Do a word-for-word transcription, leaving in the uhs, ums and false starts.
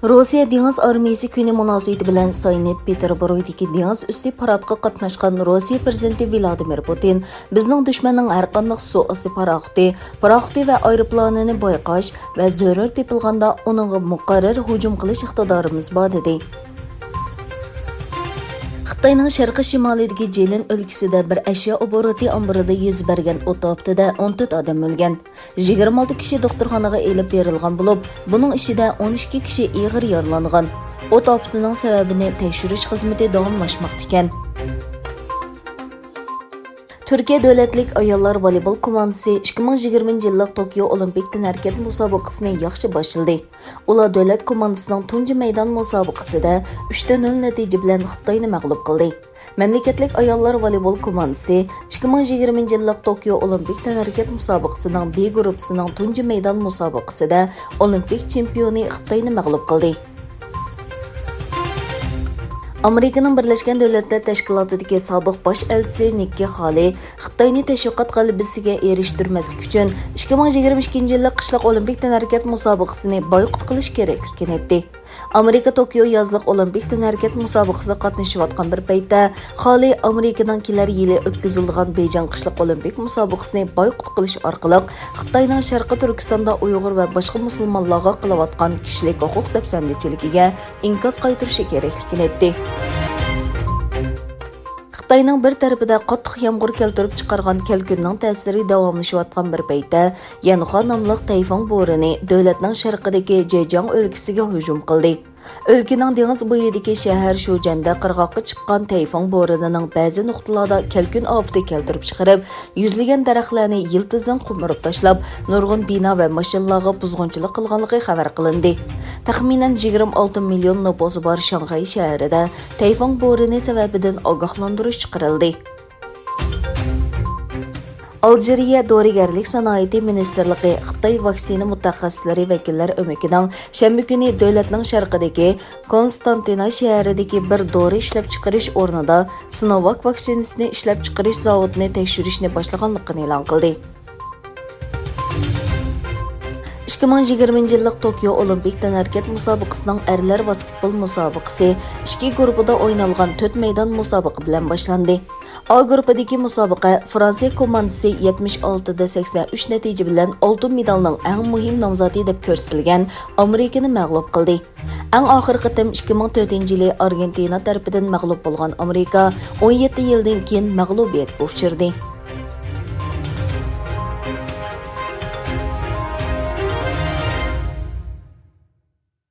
روسىيە دېڭىز ئارمىيىسى كۈنى مۇناسىۋىتى بىلەن ساينت پېتېربۇرگدىكى دېڭىز ئۈستى پاراتقا قاتناشقان روسىيە پىرېزىدېنتى ۋىلادىمىر پۇتىن، بىزنىڭ دۈشمەننىڭ ھەرقانداق سۇ ئاستى پاراخوتى، پاراخوتى ۋە ئايروپىلانىنى بايقاش ۋە زۆرۈر تېپىلغاندا ئۇنىڭغا مۇقەررەر ھۇجۇم قىلىش ئىقتىدارىمىز بار، دېدى. خىتاينىڭ شەرقىي شىمالىدىكى جېلىن ئۆلكىسىدە بىر ئەشيا ئوبوروتى ئامبىرىدا يۈز بەرگەن ئوت ئاپىتىدە ئون تۆت ئادەم ئۆلگەن. يىگىرمە ئالتە كىشى دوختۇرخانىغا ئېلىپ بېرىلغان بولۇپ، بۇنىڭ ئىچىدە ئون ئىككى كىشى ئېغىر يارىلانغان. ئوت ئاپىتىنىڭ سەۋەبىنى تەكشۈرۈش خىزمىتى داۋاملاشماقتا ئىكەن. تۈركىيە دۆلەتلىك ئاياللار ۋالىبول كوماندىسى ئىككى مىڭ يىگىرمىنچى يىللىق توكيو ئولىمپىك تەنھەرىكەت مۇسابىقىسىنى ياخشى باشلىدى. ئۇلار دۆلەت كوماندىسىنىڭ تۇنجى مەيدان مۇسابىقىسىدە ئۈچ تە نۆل نەتىجە بىلەن خىتاينى مەغلۇپ قىلدى. مەملىكەتلىك ئاياللار ۋالىبول كوماندىسى ئىككى مىڭ يىگىرمىنچى يىللىق توكيو ئولىمپىك تەنھەرىكەت مۇسابىقىسىنىڭ بى گۇرۇپپىسىنىڭ تۇنجى مەيدان مۇسابىقىسىدە ئولىمپىك چېمپىيونى خىتاينى مەغلۇپ قىلدى. ئامېرىكىنىڭ بىرلەشكەن دۆلەتلەر تەشكىلاتىدىكى سابىق باش ئەلچىسى نىككى خالى خىتاينى تەشۋىقات غەلىبىسىگە ئېرىشتۈرمەسلىك ئۈچۈن، ئىككى مىڭ يىگىرمە ئىككىنچى يىللىق قىشلىق ئولىمپىك تەنھەرىكەت مۇسابىقىسىنى بايقۇت قىلىش كېرەكلىكىنى ئېيتتى. ئامېرىكا توكيو يازلىق ئولىمپىك تەنھەرىكەت مۇسابىقىسىغا قاتنىشىۋاتقان بىر پەيتتە، خالى ئامېرىكىنىڭ كېلەر يىلى ئۆتكۈزۈلىدىغان بېيجىڭ قىشلىق ئولىمپىك مۇسابىقىسىنى بايقۇت قىلىش ئارقىلىق، خىتاينىڭ شەرقىي تۈركىستاندا ئۇيغۇر ۋە باشقا مۇسۇلمانلارغا قىلىۋاتقان كىشىلىك ھوقۇق دەپسەندىچىلىكىگە ئىنكاس قايتۇرۇشى كېرەكلىكىنى ئېيتتى. خىتاينىڭ بىر تەرىپىدە قاتتىق يامغۇر كەلتۈرۈپ چىقارغان كەلكۈننىڭ تەسىرى داۋاملىشىۋاتقان بىر پەيتتە، يەنخۇا ناملىق تەيفۇڭ بورىنى دۆلەتنىڭ شەرقىدىكى جېجياڭ ئۆلكىسىگە ھۇجۇم قىلدى. ئۆلكىنىڭ دېڭىز بويىدىكى شەھەر شۇجەندە قىرغاققا چىققان تەيفۇڭ بورىنىنىڭ بەزى نۇقتىلاردا كەلكۈن ئاپىتى كەلتۈرۈپ چىقىرىپ، يۈزلىگەن دەرەخلەرنى يىلتىزدىن قومۇرۇپ تاشلاپ، نۇرغۇن بىنا ۋە ماشىنىلارغا بۇزغۇنچىلىق قىلغانلىقى خەۋەر قىلىندى. تەخمىنەن يىگىرمە ئالتە مىليون نوپۇسى بار شاڭخەي شەھىرىدە تەيفۇڭ بورىنى سەۋەبىدىن ئاگاھلاندۇرۇش چىقىرىلدى. ئالجىرىيە دورىگەرلىك سانائىتى مىنىستىرلىقى خىتاي ۋاكسىنا مۇتەخەسسىسلىرى ۋەكىللەر ئۆمىكىنىڭ شەنبە كۈنى دۆلەتنىڭ شەرقىدىكى كونستانتىنا شەھىرىدىكى بىر دورا ئىشلەپچىقىرىش ئورنىدا سىنوۋاك ۋاكسىنىسىنى ئىشلەپچىقىرىش زاۋۇتىنى تەكشۈرۈشنى باشلىغانلىقىنى ئېلان قىلدى. ئىككى مىڭ يىگىرمىنچى يىللىق توكيو ئولىمپىك تەنھەرىكەت مۇسابىقىسىنىڭ ئەرلەر ۋاسكېتبول مۇسابىقىسى ئىككى گۇرۇپپىدا ئوينالغان تۆت مەيدان مۇسابىقە بىلەن باشلاندى. ئا گۇرۇپپىدىكى مۇسابىقە فرانسىيە كوماندىسى يەتمىش ئالتە دە سەكسەن ئۈچ نەتىجە بىلەن ئالتۇن مېدالنىڭ ئەڭ مۇھىم نامزاتى دەپ كۆرسىتىلگەن ئامېرىكىنى مەغلۇپ قىلدى. ئەڭ ئاخىرقى قېتىم ئىككى مىڭ تۆتىنچى يىلى ئارگېنتىنا تەرىپىدىن مەغلۇپ بولغان ئامېرىكا ئون يەتتە يىلدىن كېيىن مەغلۇبىيەتكە ئۇچرىدى.